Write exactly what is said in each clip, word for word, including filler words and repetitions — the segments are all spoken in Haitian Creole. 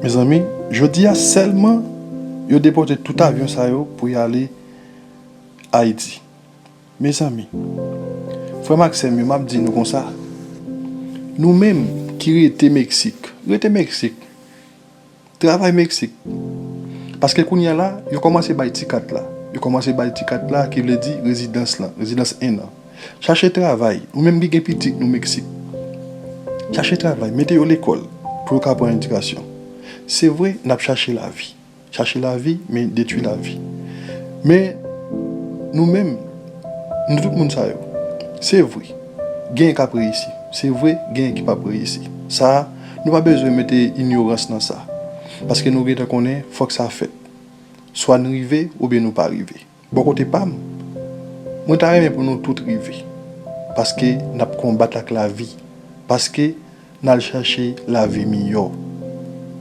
Mezanmi, jodi a sèlman yo depòte tout avyon sa yo pou y ale Ayiti. Mezanmi, frè m ak sè m yo, m ap di nou konsa, nou menm ki rete Meksik, rete Meksik, travay Meksik. Paske kounye a la, yo kòmanse bay ti kat la. Yo kòmanse bay ti kat la ki vle di rezidans lan, rezidans en an. Chache travay, ou menm ki gen pitit nou Meksik. Chache travay, mete yo lekòl pou yo ka pran edikasyon. Se vre, n ap chache lavi. Chache lavi, men detwi lavi. Men, nou menm, nou tout moun sa yo, se vre, genyen k ap reyisi. Se vre, genyen ki p ap reyisi. Sa a, nou pa bezwen mete inyorans nan sa. Paske nou gentan konnen, fòk sa fèt. Swa n rive, oubyen nou pa rive. Bò kote pa m, mwen ta renmen pou nou tout rive. Paske n ap konbat ak lavi. Paske n al chache lavi miyò.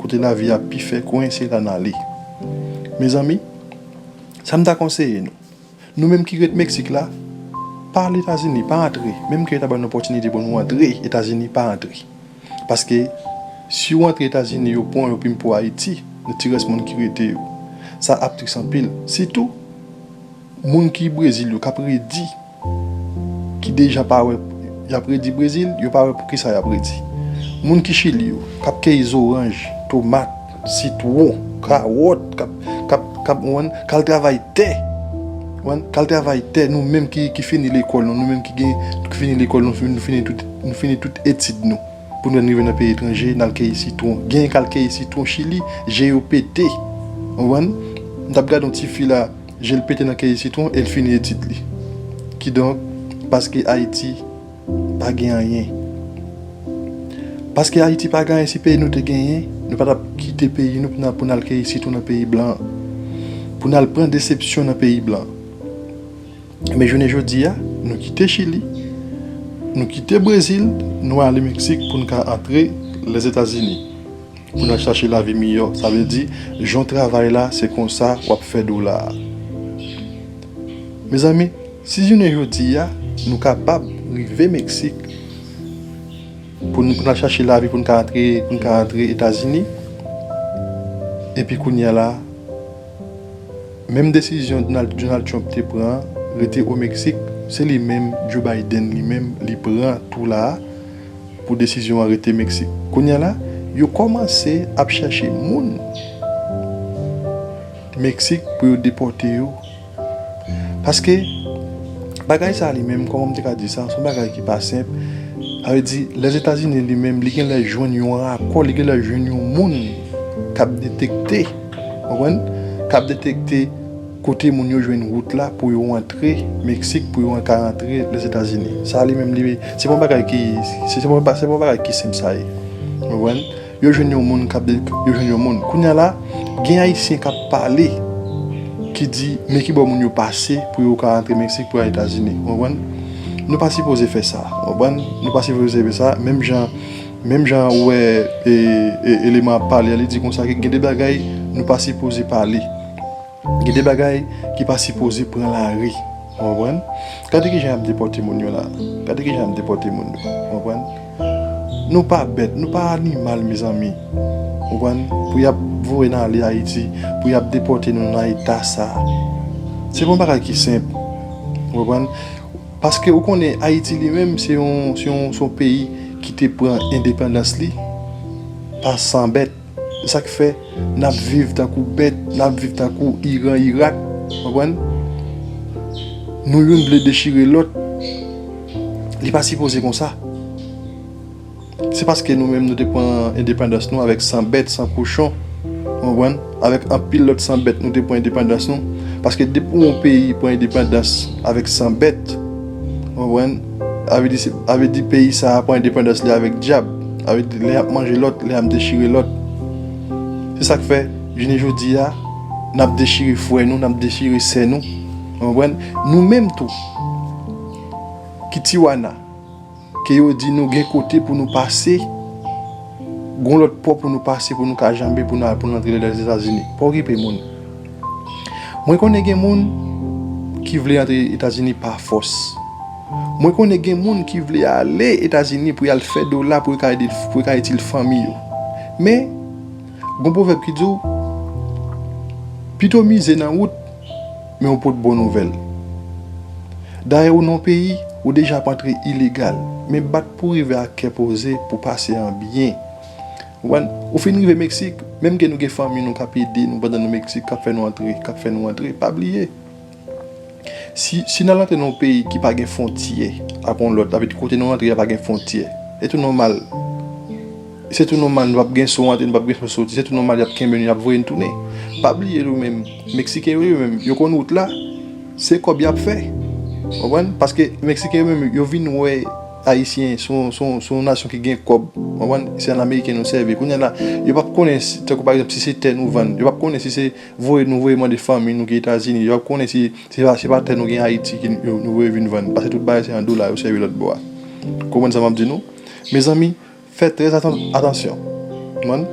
Kote lavi a pi fè kwen, se la n ale. Mezanmi, sa m ta konseye nou, nou menm ki ret Meksik la, pa al Etazini, pa antre. Menm ke yo ta ba n opòtinite pou nou antre Etazini, pa antre. Paske si w antre Etazini, yo pran w, yo pimpe w Ayiti, nan ti rès moun ki rete yo. Sa ap tris anpil. Sitou, moun ki Brezil yo k ap redi, ki deja pa wè, y ap redi Brezil, yo pa wè poukisa y ap redi. Moun ki Chili yo, k ap keyi zoranj, tomat, sitwon, kawòt, k ap, k ap, k ap, w konprann, k al travay tè. W konprann, k al travay tè, nou menm ki, ki fini lekòl nou, nou menm ki gen, ki fini lekòl nou, nou fini tout, nou fini tout etid nou. Pou nou rive nan peyi etranje, n al keyi sitwon. Genyen k al keyi sitwon Chili, je yo pete. W konprann? M t ap gade yon ti fi la, je l pete nan keyi sitwon, e l fini etid li. Kidonk, paske Ayiti pa gen anyen. Paske Ayiti pa gen anyen, si peyi nou te genyen, nou pa t ap kite peyi nou pou n al, pou n al keyi sitwon nan peyi blan. Pou n al pran desepsyon nan peyi blan. Men jounen jodi a, nou kite Chili, nou kite Brezil, nou ale Meksik pou n ka antre Lèzetazini. Pou n al chache lavi miyò. Sa vle di, jan w travay la, se konsa w ap fè dola a. Mezanmi, si jounen jodi a, nou kapab rive Meksik, pou n, pou n al chache lavi, pou n ka antre, pou n ka antre Etazini, epi kounye a la, menm desizyon Donald, Donald Trump te pran, rete o Meksik, se li menm, Joe Biden li menm, li pran tou la a pou desizyon an rete Meksik. Kounye a la, yo kòmanse ap chache moun Meksik pou yo depòte yo. Paske bagay sa li menm, kòman m te ka di sa, se yon bagay ki pa senp. Sa vle di, Lèzetazini li menm, li genlè jwenn yon akò, li genlè jwenn yon moun k ap detekte, w konprann? K ap detekte kote moun yo jwenn wout la pou yo antre Meksik, pou yo ka antre Lèzetazini. Sa li menm, li, se pa yon bagay ki, se, se pa, se pa yon bagay ki senp sa ye. W konprann? Yo jwenn yon moun k ap de, yo jwenn yon moun. Kounye a la, gen Ayisyen k ap pale, ki di, men ki bò moun yo pase pou yo ka antre Meksik pou al Etazini. W konprann? Nou pa sipoze fè sa. W konprann? Nou pa sipoze fè sa. Menm jan, menm jan ou wè e, e, eleman ap pale a, li di konsa ke gen de bagay nou pa sipoze pale. Gen de bagay ki pa sipoze pran lari. W konprann? Gade kijan y ap depòte moun yo la. Gade kijan y ap depòte moun yo. W konprann? Nou pa bèt, nou pa animal, mezanmi. W konprann? Pou y ap voye n ale Ayiti, pou y ap depòte nou nan eta sa. Se pa yon bagay ki senp. W konprann? Paske ou konnen Ayiti li menm, se yon, se yon, se yon peyi ki te pran endepandans li pa san bèt. Se sa k fè n ap viv tankou bèt, n ap viv tankou Iran, Irak, w konprann? Nou youn vle dechire lòt. Li pa sipoze konsa. Se paske nou menm nou te pran endepandans nou avèk san bèt, san kochon, w konprann? Avèk anpil lòt san bèt nou te pran endepandans nou. Paske depi yon peyi pran endepandans avèk san bèt, w konprann? Sa vle di, se, sa vle di peyi sa a pran endepandans li avèk dyab. Sa vle di lè y ap manje lòt, lè y ap dechire lòt. Se sa k fè, jounen jodi a, n ap dechire frè nou, n ap dechire sè nou. W konprann? Nou menm tou, ki Tijuana, ke yo di nou gen kote pou nou pase, gon lòt pò pou nou pase, pou nou ka janbe, pou nou al, pou nou antre Lèzetazini. Pa okipe moun. Mwen konnen gen moun ki vle antre Etazini pa fòs. Mwen konnen gen moun ki vle ale Etazini pou y al fè dola, pou yo ka ede, pou yo ka itil fanmi yo. Men, Gon pwovèb ki di w, pito mize nan wout, men w pot bon nouvèl. Dayè ou nan yon peyi, ou deja ap antre ilegal, men bat pou w rive ak kè poze pou pase an byen. Ou konprann? Ou fin rive Meksik, menm ke nou gen fanmi nou k ap ede nou pandan nou Meksik, k ap fè nou antre, k ap fè nou antre, pa bliye. Si, si n al antre nan yon peyi ki pa gen fwontyè ak yon lòt, sa vle di kote nou antre a pa gen fwontyè, se tou nòmal. Se tou nòmal, nou p ap gen sou antre, nou p ap gen sou soti, se tou nòmal, y ap kenbe nou, y ap voye n tounen. Pa bliye yo menm, Meksiken yo, yo menm, yo konn wout la, se kòb y ap fè. Ou konprann? Paske Meksiken yo menm, yo vin wè Ayisyen se yon, se yon, se yon nasyon ki gen kòb. Ou konprann? Se an Ameriken nou sèvi. Kounye a la, yo p ap konnen si, tankou pa egzanp, si se tè nou vann, yo p ap konnen si se voye nou voye mande fanmi nou ki Etazini, yo p ap konnen si se pa, se pa tè nou gen Ayiti ki nou, nou voye vin vann. Paske tout bagay se an dola, yo sèvi lòt bò a. Konprann sa m ap di nou? Mezanmi, fè trè atan-, atansyon. Konprann?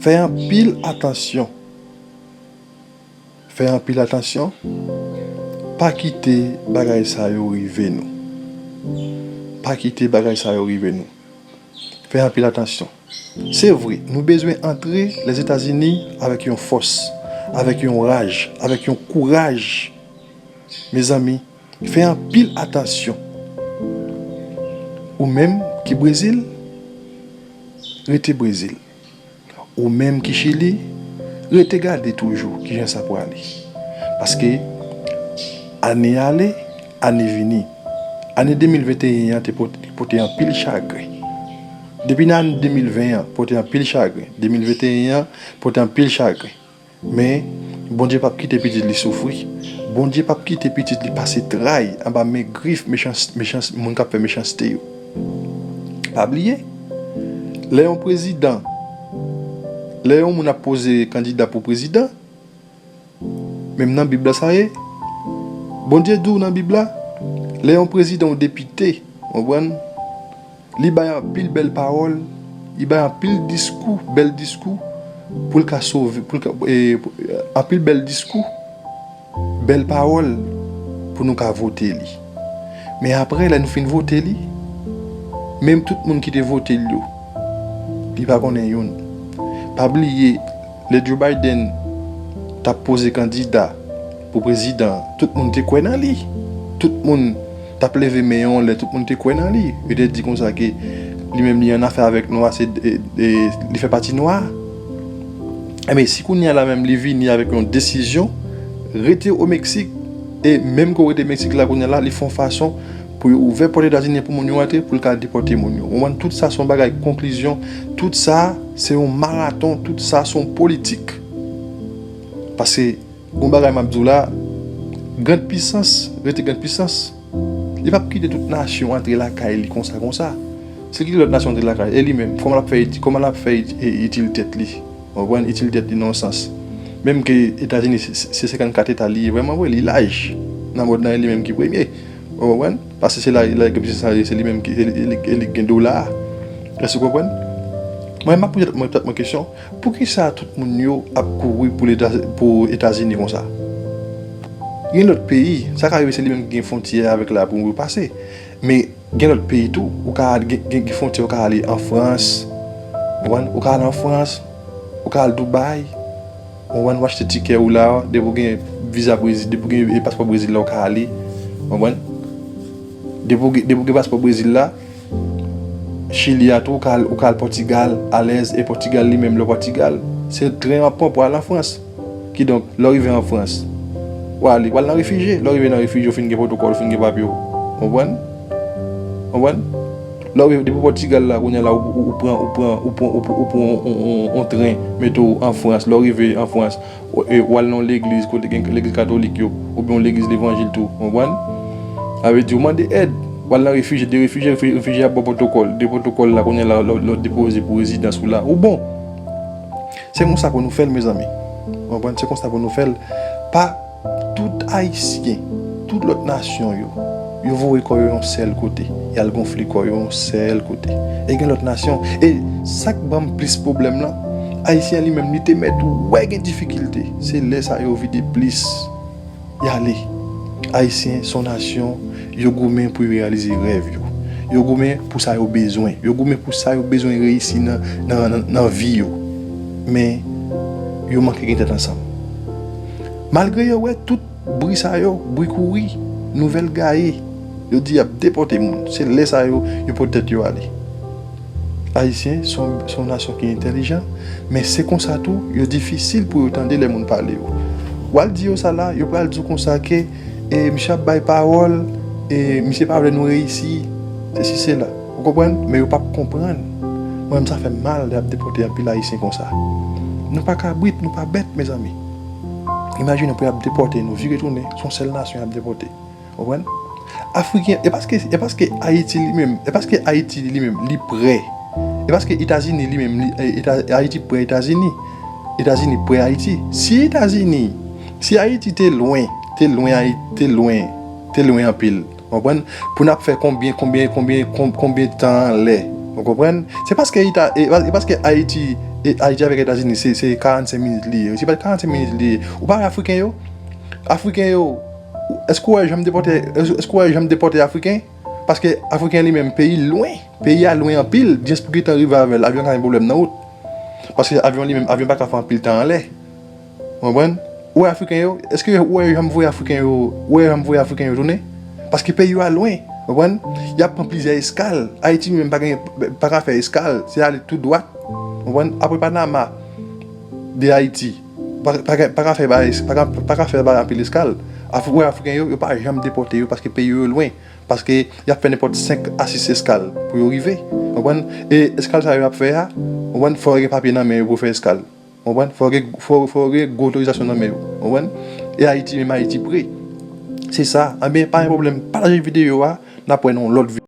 Fè anpil atansyon. Fè anpil atansyon. Pa kite bagay sa yo rive nou. Pa kite bagay sa yo rive nou. Fè anpil atansyon. Se vre, nou bezwen antre Lèzetazini avèk yon fòs, avèk yon raj, avèk yon kouraj. Mezanmi, fè anpil atansyon. Ou menm ki Brezil, rete Brezil. Ou menm ki Chili, rete gade toujou kijan sa prale. Paske ane ale, ane vini. Ane de mil venteyen an te pote, pote anpil chagren. Depi nan ane de mil ven an, pote anpil chagren. De mil venteyen an, pote anpil chagren. Men, Bondye p ap kite pitit li soufri. Bondye p ap kite pitit li pase tray anba men grif mechans-, mechans-, moun k ap fè mechanste yo. Pa bliye, lè yon prezidan, lè yon moun ap poze kandida pou prezidan, menm nan Bib la sa ye, Bondye di w nan Bib la, lè yon prezidan ou depite, w konprann, li bay anpil bèl pawòl, li bay anpil diskou, bèl diskou, pou l ka sove, pou l ka, e, anpil bèl diskou, bèl pawòl, pou nou ka vote li. Men apre, lè nou fin vote li, menm tout moun ki te vote l yo, li pa konnen youn. Pa bliye, lè Joe Biden t ap poze kandida pou prezidan, tout moun te kwè nan li. Tout moun t ap leve men yo anlè, tout moun te kwè nan li. Yo te di konsa ke li menm li annafè avèk nwa, se, e, e, li fè pati nwa. Enben, si kounye a la menm li vini avèk yon desizyon, rete o Meksik, e menm ke w rete Meksik la kounye a la, li fè yon fason pou yo ouvè pòt Etazini pou moun yo antre, pou l ka depòte moun yo. Ou konprann? Tout sa se yon bagay konklizyon, tout sa se yon maraton, tout sa se yon politik. Paske, gon bagay m ap di w la, grann pisans rete grann pisans. Li p ap kite tout nasyon antre lakay li konsa, konsa. Si l kite lòt nasyon antre lakay, e li menm, kòman l ap fè, kòman l ap fè, e, itil tèt li? Ou konprann? Itil tèt li nan yon sans. Menm ke Etazini se, se senkannkat eta li ye vrèman vre, li laj nan mond lan, e li menm ki premye. Ou konprann? Paske se la, la, se li menm ki, e li, e li, e li gen dola a. Èske w konprann? Mwen, m ap poze tèt mwen, tèt mwen kesyon, poukisa tout moun yo ap kouri pou Leta-, pou Etazini konsa? Gen lòt peyi, sa ka rive se li menm ki gen fwontyè avèk la pou yo pase. Men gen lòt peyi tou, ou ka al, gen, gen, gen fwontyè, ou ka ale an Frans, ou konprann? Ou ka al an Frans, ou ka al Dubai, ou konprann? Ou achte tikè ou la, depi w gen viza Brezil, depi w gen, e, paspò Brezil la, ou ka ale, ou konprann? Depi w gen, depi w gen paspò Brezil la, Chili a tou, ou ka al, ou ka al Pòtigal, alèz, e Pòtigal li menm, lè w Pòtigal, se tren w ap pran pou al an Frans. Kidonk, lè w rive an Frans, w ale, w al nan refijye. Lè w rive nan refijye, w fin gen pwotokòl, w fin gen papye w. Ou konprann? Ou konprann? Lè w rive, depi Pòtigal la, kounye a la, ou, ou, ou pran, ou pran, ou pran, ou pran, ou pran on, on, on, on tren, mete w an Frans. Lè w rive an Frans, w, e, w al nan yon legliz, kote gen legliz katolik yo, oubyen yon legliz levanjil tou. Ou konprann? Sa vle di, ou mande èd, w al nan refijye, de refijye, refi-, refijye ap ba w pwotokòl. De pwotokòl la, kounye a la, lè w, lè w depoze pou rezidans ou la, ou bon. Se konsa pou nou fè l, mezanmi. Ou konprann? Se konsa pou nou fè l. Pa tout Ayisyen, tout lòt nasyon yo, yo voye kò yo yon sèl kote. Y al gonfle kò yo yon sèl kote. E gen lòt nasyon. E sa k ban m plis pwoblèm lan, Ayisyen an li menm, li te mèt wè gen difikilte. Se lè sa yo vide plis. Y ale. Ayisyen se yon nasyon, yo goumen pou yo reyalize rèv yo. Yo goumen pou sa yo bezwen. Yo goumen pou sa yo bezwen reyisi nan, nan, nan, nan vi yo. Men, yo manke gen tèt ansanm. Malgre yo wè tout bri sa yo, bri kouri, nouvèl gaye, yo di y ap depòte moun. Se lè sa yo, yo pote tèt yo ale. Ayisyen se yon, se yon nasyon ki entèlijan, men se konsa tou, yo difisil pou yo tande lè moun pale yo. W al di yo sa la, yo pral di w konsa ke, e, misye ap bay pawòl, e, misye pa vle nou reyisi, sesi sela. Ou konprann? Men yo p ap konprann. Mwen menm sa fè m mal lè y ap depòte anpil Ayisyen konsa. Nou pa kabrit, nou pa bèt, mezanmi. Imajine w pou y ap depòte nou, vire tounen, se yon sèl nasyon y ap depòte. Ou konprann? Afriken, e paske, e paske Ayiti li menm, e paske Ayiti li menm, li prè. E paske Etazini li menm, li, e, Eta-, Ayiti prè Etazini. Etazini prè Ayiti. Si Etazini, si Ayiti te lwen, te lwen Ayi-, te lwen, te lwen anpil. Ou konprann? Pou n ap fè konbyen, konbyen, konbyen, kon-, konbyen tan anlè. Ou konprann? Se paske Eta-, e, e paske Ayiti, e, Ayiti avèk Etazini, se, se karannsenk minit li ye. Se pa karannsenk minit li ye. Ou pa wè Afriken yo? Afriken yo, èske w wè yo janm depòte, èske w wè yo janm depòte Afriken? Paske Afriken li menm, peyi lwen. Peyi a lwen anpil. Just pou gentan rive avè l, avyon ka gen pwoblèm nan wout. Paske avyon li menm, avyon pa ka fè anpil tan anlè. Ou konprann? Ou wè Afriken yo, èske ou wè yo janm voye Afriken yo, ou wè yo janm voye Afriken yo tounen? Paske peyi yo a lwen, ou konprann? Y ap pran plizyè eskal. Ayiti li menm pa gen, pa ka fè eskal, se ale tou dwat. Ou konprann? Apre Panama, de Ayiti, pa, pa, pa ka fè ba-, pa ka, pa ka fè ba anpil eskal. Af-, ou wè Afriken yo, yo pa janm depòte yo paske peyi yo lwen. Paske y ap fè nenpòt senk a sis eskal pou yo rive. Ou konprann? E eskal sa yo ap fè a, ou konprann, fò yo gen papye nan men yo pou yo fè eskal. Ou konprann? Fò yo gen, fò, fò yo gen gwo otorizasyon nan men yo. Ou konprann? E Ayiti menm, Ayiti pre. Se sa. Anben, pa gen pwoblèm. Pataje videyo a. N ap wè nan yon lòt videyo.